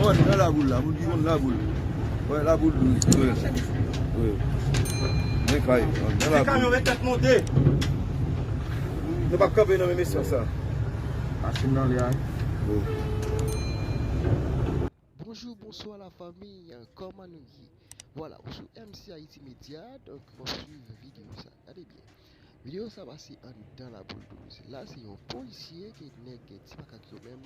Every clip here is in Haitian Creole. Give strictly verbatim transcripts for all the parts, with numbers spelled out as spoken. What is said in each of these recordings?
Nan Laboul la, moun ki konn Laboul. Wè, Laboul douz. Wi. Wi. Men kay, nan Laboul. Kamyon ret tèt monte. Nou p ap kanpe nan menm espas sa. Machin nan li a. Wi. Bonjou, bonswa lafanmi, kòman nou ye? Vwala, ou sou M C Haiti Media, donk, w ap swiv videyo sa. Gade byen. Videyo sa pase anndan Laboul douz. La, se yon polisye ke nèg Ti Makak yo menm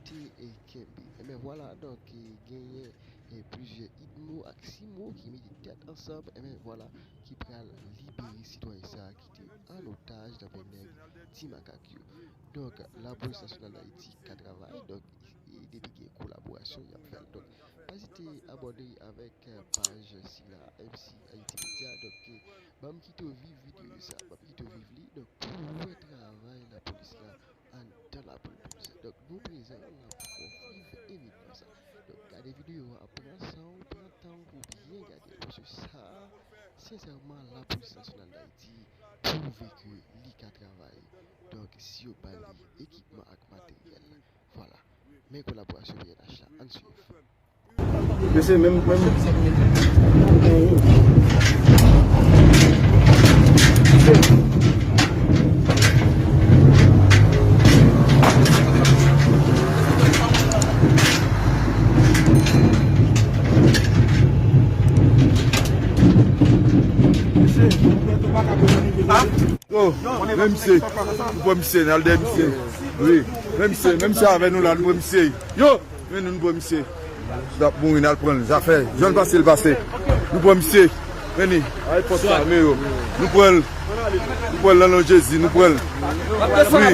te, e, kenbe. Enben, vwala, donk, e, genyen, e, plizyè idmo ak simo ki mete tèt ansanm, enben, vwala, ki pral libere sitwayen sa ki te an otaj nan men nèg Ti Makak yo. Donk, Lapolis Nasyonal Dayiti ka travay, donk, e, depi gen kolaborasyon, y ap fè l. Donk, pa ezite abòne avèk, e, paj sila, M C Haiti Media. Donk, e, ban m kite w viv videyo sa, ban m kite w viv li. Donk, pou w wè travay lapolis la anndan Lapolis. Donk, nou prezan, n ap fè w viv evenman sa. Donk, gade videyo a, pran san w, pran tan w pou byen gade l. Paske sa, sensèman, Lapolis Nasyonal Dayiti pwouve ke li ka travay. Donk, si yo ba li ekipman ak materyèl, vwala. Men kolaborasyon P N H la, ann swiv. Mesye, menm, menm. Yo, men misye, nou pran misye, n al dèyè misye. Wi, men misye, men misye avè nou la, nou pran misye. Yo, men nou, nou pran misye. L ap mouri, n al pran l. Zafè, jan l pase, l pase. Nou pran misye. Men li, ay pòt sa, men yo. Nou pran l. Nou pran l nan non Jezi, nou pran l. Wi.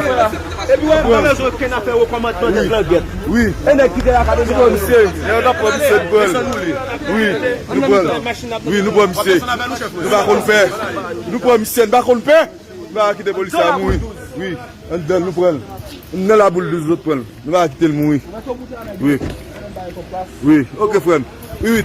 Epi wè, m pa bezwen okenn afè wo kòmandman nèg langèt. Wi. E nèg ki te la ka bezwen. Nou pran misye. Lè yo t ap pran misye, nou pran l. Wi, nou pran l. Wi, nou pran misye. Nou pa konn pè. Nou pran misye, nou pa konn pè. Nou pa kite polis la mouri. Wi, anndan nou pran l. Nan Laboul douz zòt pran l. Nou pa kite l mouri. Wi. Wi, oke frè m. Wi, wi.